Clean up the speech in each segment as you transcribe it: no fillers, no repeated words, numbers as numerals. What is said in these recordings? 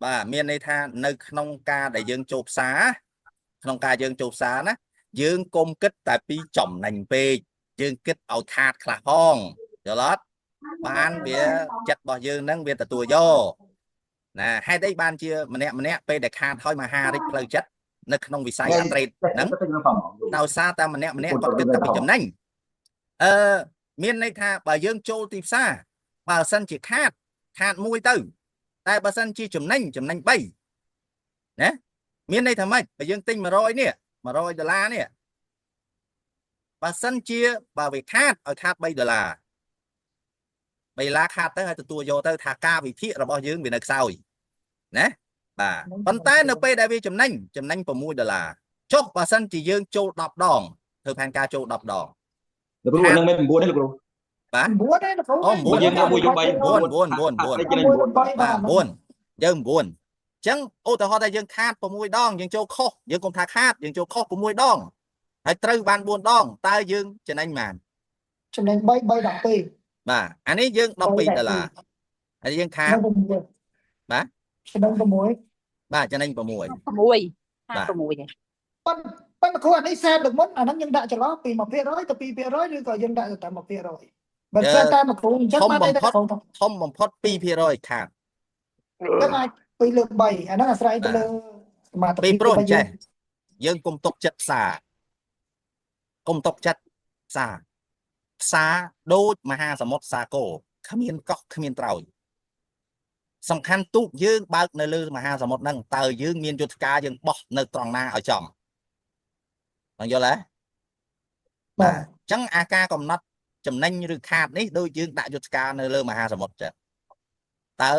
បាទមានន័យថានៅក្នុងការដែលយើងចូលផ្សារក្នុងការយើងចូលផ្សារណាយើងកុំគិតតែពីចំណេញពេកយើងគិតឲ្យខាតខ្លះផងយល់អត់បានវាចិត្តរបស់យើងហ្នឹងវាទទួលយកណាហេតុអីបានជាម្នាក់ម្នាក់ពេលដែលខាតហើយមហារិចផ្លូវចិត្តនៅក្នុងវិស័យអា trade ហ្នឹងដោយសារតែម្នាក់ម្នាក់គាត់គិតតែពីចំណេញអឺមានន័យថាបើយើងចូលទីផ្សារបើសិនជាខាតខាតមួយទៅតែបើសិនជាចំណេញចំណេញ3ណាមានន័យថាម៉េចបើយើងទិញ100នេះ100ដុល្លារនេះបើសិនជាបើវាខាតឲ្យខាត3ដុល្លារ3ដុល្លារខាតទៅឲ្យទទួលយកទៅថាការវិភាគរបស់យើងវានៅខ្សោយណាបាទប៉ុន្តែនៅពេលដែលវាចំណេញចំណេញ6ដុល្លារចុះបើសិនជាយើងចូល10ដងធ្វើផែនការចូល10ដង លោកគ្រូនឹងមិន9ទេលោកគ្រូ បាទ 9ទេលោកគ្រូ អូ9 យើងយក1យក3 9 9 9 9 ចំណេញ9 បាទ9យើង9អញ្ចឹងឧទាហរណ៍ថាយើងខាត6ដងយើងចូលខុសយើងកុំថាខាតយើងចូលខុស6ដងហើយត្រូវបាន4ដងតើយើងចំណេញប៉ុន្មាន ចំណេញ3 3 12 បាទអានេះយើង12ដុល្លារហើយយើងខាត នឹង6 បាទ ចំណេញ6 បាទចំណេញ6 6 56ឯង ប៉ុន្តែគ្រូអានេះសែបលើកមុនអាហ្នឹងយើងដាក់ចន្លោះពី1%ទៅ2%ឬក៏យើងដាក់ទៅតែ1%បើសិនតាមគ្រូអញ្ចឹងបានតែគ្រូ ធំបំផុត2%ខាត ចឹងអាច2លើ3អាហ្នឹងអាស្រ័យទៅលើសមត្ថ ពី ភាព ព្រោះអញ្ចេះយើងកុំຕົកចិត្តផ្សារកុំຕົកចិត្តផ្សារផ្សារដូចមហាសមុទ្រសាគរគ្មានកោះគ្មានត្រើយសំខាន់ទូកយើងបើកនៅលើមហាសមុទ្រហ្នឹងតើយើងមានយុទ្ធការយើងបោះនៅត្រង់ណាឲ្យចំបងយល់ទេ បាទ អញ្ចឹងអាការកំណត់ចំណេញឬខាតនេះដូចយើងដាក់យុទ្ធការនៅលើមហាសមុទ្រចឹងតើ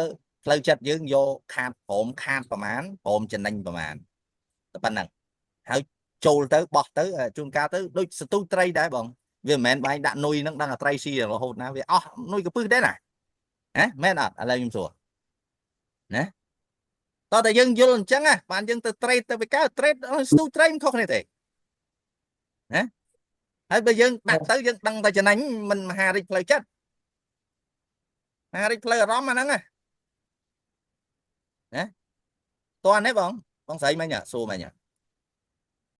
ផ្លូវចិត្តយើងយកខាតព្រមខាតប្រមាណព្រមចំណេញប្រមាណតែប៉ុណ្ណឹងហើយចូលទៅបោះទៅជួនកាលទៅដូចសន្ទុះត្រីដែរបងវាមិនមែនបាញ់ដាក់នុយហ្នឹងដឹងតែត្រីស៊ីរហូតណាវាអស់នុយកពឹសដែរណាហ៎មែនអត់ឥឡូវខ្ញុំសួរណាតោះតែយើងយល់អញ្ចឹងណាបានយើងទៅ trade ទៅវាកើត trade ស្ទូចត្រីមិនខុសគ្នាទេណាហើយបើយើងដាក់ទៅយើងដឹងតែចំណេញមិនមហារិចផ្លូវចិត្តមហារិចផ្លូវអារម្មណ៍អាហ្នឹងណាណាតោះនេះបងបងស្រីមិញសួរមិញ